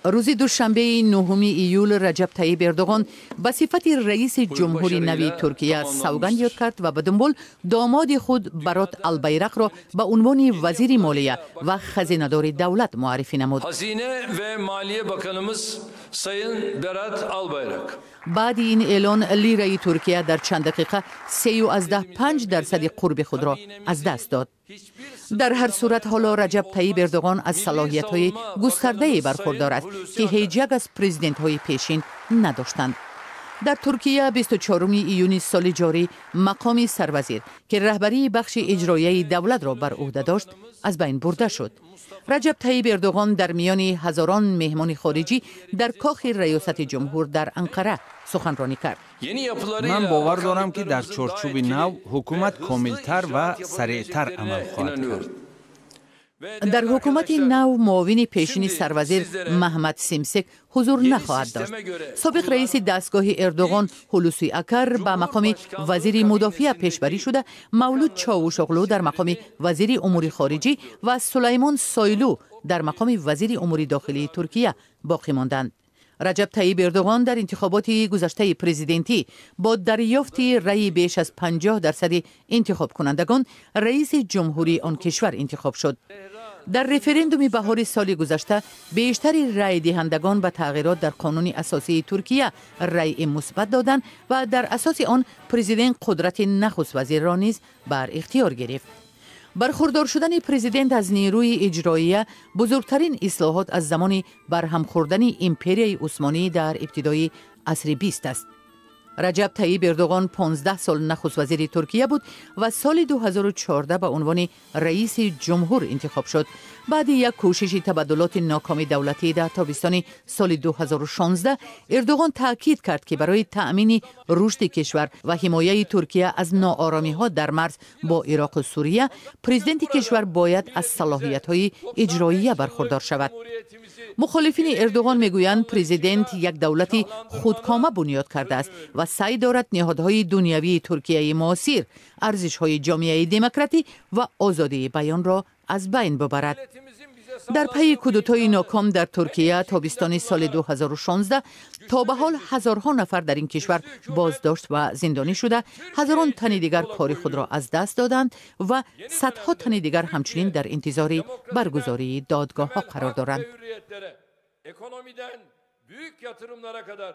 Рӯзи душанбеи 9 июл Раҷаб Таиб Эрдоғон ба сифати раиси ҷумҳури нави Туркия савганд ёд кард ва ба дунбол домоди худ Барот Албайрақро ба унвони вазири молия ва хазинадори давлат муаррифӣ намуд. Hazine ve Maliye Bakanımız Sayın Berat Albayrak. Баъди ин эълон лираи Туркия дар чанд дақиқа 3,5% қурби худро аз даст дод. Дар ҳар сурат, ҳоло Раҷаб Таиб Эрдоғон аз салоҳиятҳои густардае бархурдор аст, ки ҳеҷ як аз президентҳои пешин надоштанд. Дар Туркия 24 июни соли ҷорӣ мақоми сарвазир, ки раҳбарии бахши иҷроияи давлатро бар ӯҳда дошт, аз байн бурда шуд. Раҷаб Таиб Эрдоғон дар миёни ҳазорон меҳмони хориҷӣ дар кохи раёсати ҷумҳур дар Анқара суханронӣ кард. Yeni yapılarıyla Ман бовар дорам, ки дар чорчӯби нав ҳукумат комилтар ва сареътар амал хоҳад кард. Дар ҳукумати нав муовини пешини сарвазир Маҳмад Симсек ҳузур нахоҳад дошт. Собиқ раиси дастгоҳи Эрдоғон Ҳулуси Акар ба мақоми вазири мудофиа пешбарӣ шуда, Мавлуд Човушоғлу дар мақоми вазири умури хориҷӣ ва Сулаймон Сойлу дар мақоми вазири умури дохилии Туркия боқӣ монданд. Раҷаб Таиб Эрдоғон дар интихоботи гузаштаи президентӣ бо дарёфти раъи беш аз 50% интихобкунандагон раиси ҷумҳурии он кишвар интихоб шуд. Дар референдуми баҳори соли гузашта бештари раъйдиҳандагон ба тағйирот дар қонуни асосии Туркия раъи мусбат доданд ва дар асоси он президент қудрати нахуствазирро низ бар ихтиёр гирифт. Бархурдор шудани президент аз нерӯи иҷроия бузургтарин ислоҳот аз замони барҳам хӯрдани Империяи Усмонӣ дар ибтидои асри 20 аст. Раҷаб Таиб Эрдоғон 15 сол нахуствазири Туркия буд ва соли 2014 ба унвони раиси ҷумҳур интихоб шуд. Баъди як кӯшиши табаддулоти нокоми давлатӣ дар тобистони соли 2016, Эрдоғон таъкид кард, ки барои таъмини рушди кишвар ва ҳимояи Туркия аз нооромиҳо дар марз бо Ироқу Сурия президенти кишвар бояд аз салоҳиятҳои иҷроия бархурдор шавад. Мухолифини Эрдоғон мегӯянд, президент як давлати худкома бунёд кардааст ва саъй дорад ниҳодҳои дунявии Туркияи муосир, арзишҳои ҷомеаи демократӣ ва озодии баёнро аз байн бубарад. Дар пайи кудутои ноком дар Туркия тобистони соли 2016 то ба ҳол ҳазорҳо нафар дар ин кишвар боздошт ва зиндонӣ шуда, ҳазорон тани дигар кори худро аз даст доданд ва садҳо тани дигар ҳамчунин дар интизори баргузории додгоҳҳо қарор доранд. Ekonomiden büyük yatırımlara kadar.